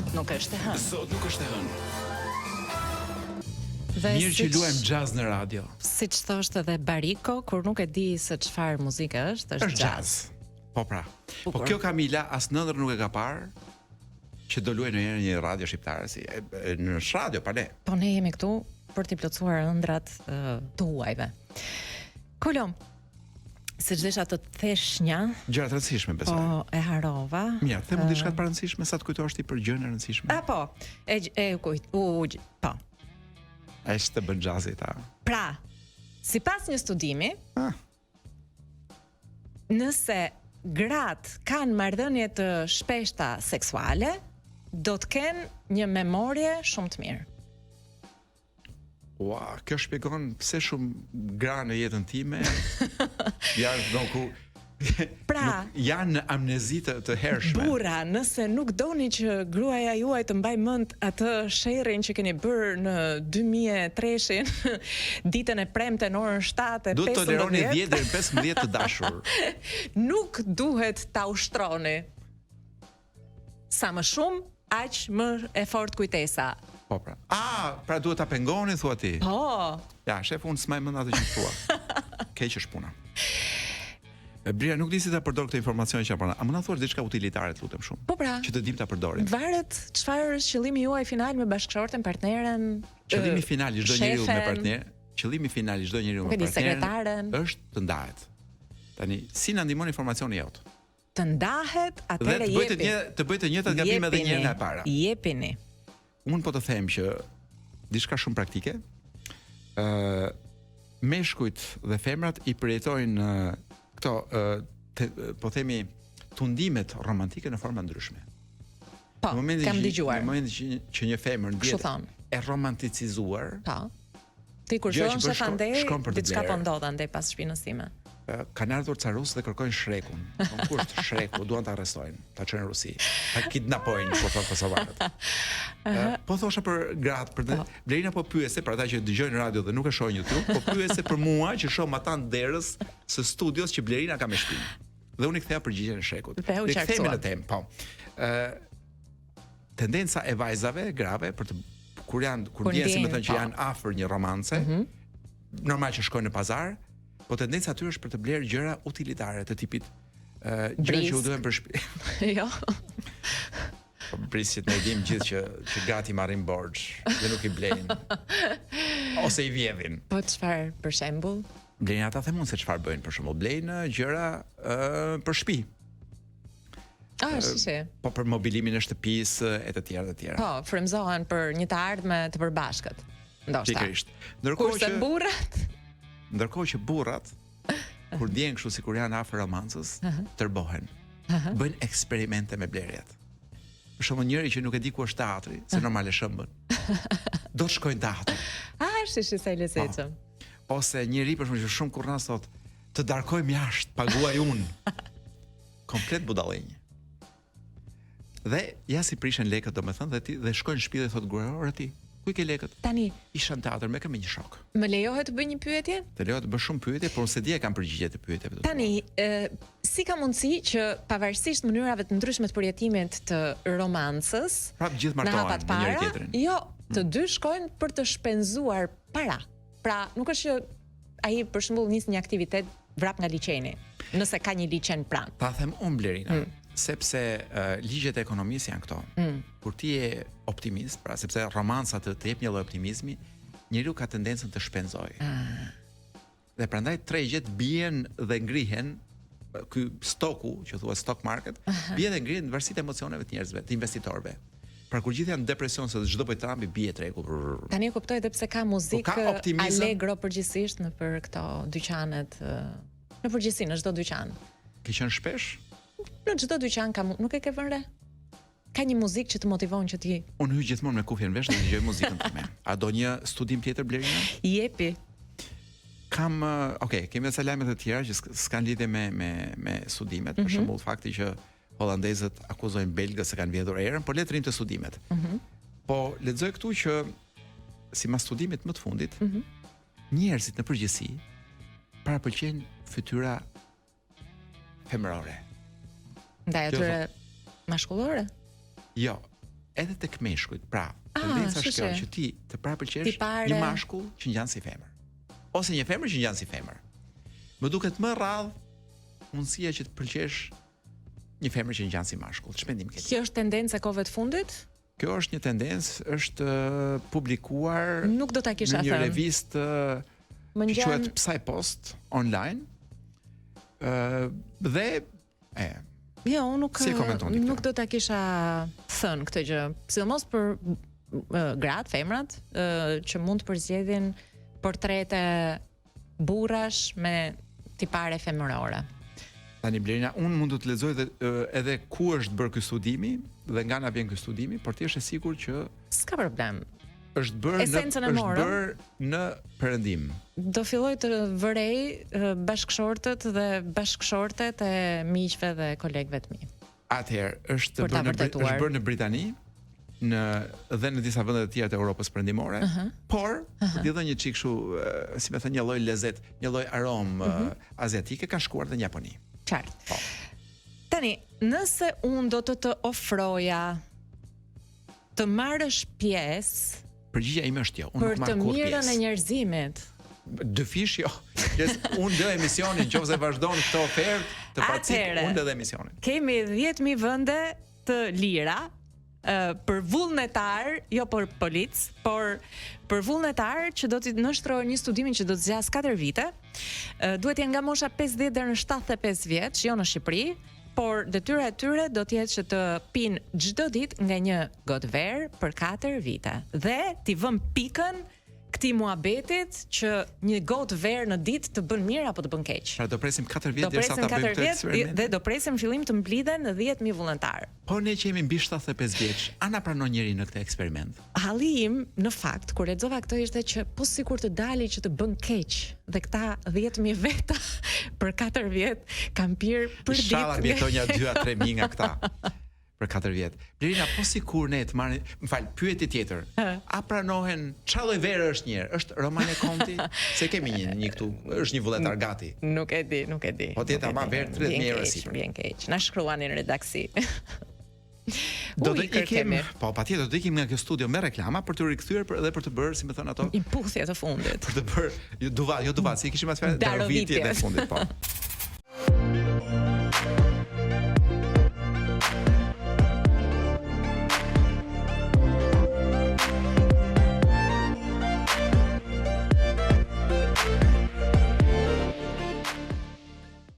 Sot nuk është e hënë. Sot nuk është e hënë. Dhe Mirë që luajmë jazz në radio. Siç thoshte edhe Bariko, kur nuk e di se çfarë muzike është, është, është jazz. Po pra. Po kjo Kamila as në ëndërr nuk e ka parë që do luajë ndonjëherë në një radio shqiptare si e, e, në radio pa le. Po ne jemi këtu për t'i plotësuar ëndrrat të huajve. Kolo, seç desha të të thosha Gjëra të rëndësishme besoj. Po e harrova. Mirë, themi diçka të parëndësishme sa të kujtosh ti për gjënë e rëndësishme. A po, e e kujt, u, u po. A është të bën xhazi ta. Pra, sipas një studimi, ah. nëse gratë kanë marrëdhënie të shpeshta seksuale, do të kenë një memorie shumë të mirë. Ua, kjo shpjegon pse shumë gra në jetën time janë do ku Pra, nuk, janë në amnezi të, të hershme. Burra, nëse nuk doni që gruaja juaj të mbajë mend atë sherrin që keni bërë në 2003-shin, ditën e premte në orën 7 e 15. Duhet të toleroni 10 deri 15 të dashur. Nuk duhet ta ushtroni. Sa më shumë, aq më e fortë kujtesa. Po pra. Ah, pra duhet ta pengoni thua ti. Po. Ja, shef unë s'maj mend atë që thua. Keq është puna. E Bria nuk di si ta përdor këtë informacion që apo. A mund na thuash diçka utilitare, të lutem shumë? Po pra. Që të dim ta përdorim. Varet çfarë është qëllimi juaj final me bashkëshorten, partneren? Qëllimi final i çdo njeriu me partner, qëllimi final i çdo njeriu me partneren është të ndahet. Tani, si na ndihmon informacioni jot? Të ndahet, atëherë jepi. Dhe të bëjë të një, të bëjë të njëjtat gabime edhe një herë nga e para. Jepini. Unë po të them që diçka shumë praktike. Ë uh, meshkujt dhe femrat i përjetojnë uh, këto uh, te, po themi tundimet romantike në forma ndryshme. Po, në momentin kam dëgjuar. Në momentin që, që një femër ndihet e romanticizuar, po. Ti kur fillon shef andej, diçka po ndodh andej pas shpinës sime. Kanë ardhur ca rusë dhe kërkojnë Shrekun. Po ku është Shreku? Duan ta arrestojnë, ta çojnë në Rusi, ta kidnapojnë, po thonë kosovarët. Po thosha për gratë, për po. Blerina po pyeste për ata që dëgjojnë radio dhe nuk e shohin YouTube, po pyeste për mua që shoh matanë derës së studios që Blerina ka me shpinë. Dhe unë i ktheja përgjigjen e Shrekut. Dhe u kthehemi në temë, po. Ë tendenca e vajzave, grave për të kur janë kur ndjehen si me thënë që po. janë afër një romance, mm -hmm. normal që shkojnë në pazar, po tendenca aty është për të blerë gjëra utilitare të tipit ë uh, gjëra që u duhen për shtëpi. jo. Po brisqet ne dim gjithë që që gratë i marrin borxh dhe nuk i blejnë. Ose i vjedhin. Po çfarë për shembull? Blejnë ata them unë se çfarë bëjnë për shembull, blejnë gjëra ë uh, për shtëpi. Ah, si si. Po për mobilimin e shtëpisë e të tjera të tjera. Po, frymëzohen për një të ardhme të përbashkët. Ndoshta. Pikërisht. Ndërkohë që burrat, ndërkohë që burrat kur ndjehen kështu sikur janë afër romancës, uh -huh. tërbohen. Uh -huh. Bëjnë eksperimente me blerjet. Për shembull, njëri që nuk e di ku është teatri, se normal e shëmbën. Do të shkojë në teatër. Ah, shi shi sa i lezetshëm. Po. Ose njëri për shembull që shumë kurrnaz thotë, të darkojmë jashtë, paguaj unë. Komplet budallenj. Dhe ja si prishen lekët domethënë dhe ti dhe shkojnë në shtëpi dhe thotë gruaja, "Ore ti, ku i ke lekët?" Tani isha në teatër me kë me një shok. Më lejohet të bëj një pyetje? Të lejohet të bësh shumë pyetje, por unë s'e di a kam përgjigje të pyetjeve të Tani, e, si ka mundësi që pavarësisht mënyrave të ndryshme të përjetimit të romancës, prapë gjithë martohen me njëri tjetrin. Jo, të dy shkojnë për të shpenzuar para. Pra, nuk është që ai për shembull nis një aktivitet vrap nga liqeni, nëse ka një liqen pranë. Ta them unë Blerina, mm. sepse uh, ligjet e ekonomisë janë këto. Mm. Kur ti je optimist, pra sepse romanca të, të jep një lloj optimizmi, njeriu ka tendencën të shpenzojë. Ah. Dhe prandaj tregjet bien dhe ngrihen ky stoku që thua stock market, uh -huh. bie dhe ngrihet në varësi të emocioneve të njerëzve, të investitorëve. Pra kur gjithë janë në depresion se ç'do bëjë Trumpi bie tregu. Tani e kuptoj edhe pse ka muzikë ka optimizëm. allegro përgjithsisht nëpër këto dyqanet në përgjithësi në çdo dyqan. Ke qenë shpesh? Në çdo dyqan ka nuk e ke vënë re? Ka një muzikë që të motivon që ti Unë hyj gjithmonë me kufjen në vesh dhe dëgjoj muzikën time. A do një studim tjetër Blerina? Jepi. Kam, ok, kemi edhe lajme të tjera që s'kan lidhje me me me studimet, mm -hmm. për mhm. shembull fakti që holandezët akuzojnë belgët se kanë vjedhur erën, por le të rrimë te studimet. Mm -hmm. Po lexoj këtu që sipas studimit më të fundit, mm -hmm. njerëzit në përgjithësi parapëlqejnë fytyra femërore. Ndaj atyre mashkullore? Jo. Edhe tek meshkujt. Pra, ah, tendenca është kjo që ti të parapëlqesh një mashkull që ngjan si femër. Ose një femër që ngjan si femër. Më duket më rrallë mundësia që të pëlqesh një femër që ngjan si mashkull. Ç'mendim ke? Kjo është tendencë e kohëve të fundit? Kjo është një tendencë, është publikuar Nuk do ta kisha thënë. Në një revistë më ngjan që quhet PsyPost online. Ë dhe e Jo, unë nuk si nuk do ta kisha thënë këtë gjë, sidomos për gratë, femrat, që mund të përzgjedhin portrete burrash me tipare femërore. Tani Blerina, unë mund të të lexoj dhe edhe ku është bërë ky studimi dhe nga na vjen ky studimi, por ti je e sigurt që s'ka problem. Është bërë në Esencën e është bërë në perëndim. Do filloj të vërej bashkëshortët dhe bashkëshortet e miqve dhe kolegëve të mi. Atëherë, është bërë në është bërë në Britani, në dhe në disa vende të tjera të Europës Perëndimore, uh -huh. por uh -huh. për t'i dhënë një çik kështu, si me thënë një lloj lezet, një lloj aromë uh mhm. -huh. aziatike ka shkuar dhe në Japoni. Qartë. Po. Tani, nëse unë do të të ofroja të marrësh pjesë Përgjigja ime është jo, unë nuk marr kurrë pjesë. Për të mirën e njerëzimit. Dyfish jo. Jes, unë lë emisionin, nëse vazhdon këtë ofertë të pacipë, unë lë dhe emisionin. Kemi 10000 vende të lira për vullnetar, jo për polic, por për vullnetar që do t'i nënshtrohen një studimi që do të zgjasë 4 vite. Duhet të jenë nga mosha 50 deri në 75 vjeç, jo në Shqipëri, por detyra e tyre do të jetë që të pinë çdo ditë nga një gotë verë për 4 vite dhe t'i vëmë pikën këtij muhabetit që një gotë verë në ditë të bën mirë apo të bën keq. Pra do presim 4 vjet derisa ta bëjmë këtë eksperiment. Dhe do presim fillim të mblidhen 10000 vullnetarë. Po ne që jemi mbi 75 vjeç, a na pranon njeri në këtë eksperiment? Halli im, në fakt, kur lexova këtë ishte që po sikur të dali që të bën keq dhe këta 10000 veta për 4 vjet kanë pirë për ditë. Ishalla mbijetojnë nja 2 a 3000 nga këta. për 4 vjet. Blerina, po sikur ne të marrim, më fal, pyetje tjetër. A pranohen çfarë lloj vere është një herë? Është Romane Conti? Se kemi një një këtu, është një vullnetar gati. Nuk e di, nuk e di. Po tjetë ama verë 30000 euro sipër. Vjen keq. Na shkruani në redaksi. Do të ikim, po patjetër do të ikim nga kjo studio me reklama për t'u rikthyer për, edhe për të bërë, si me thënë ato, një puthje të fundit. Për të bërë, jo duva, jo duva, si kishim atë fjalë, darovitjet e fundit, po.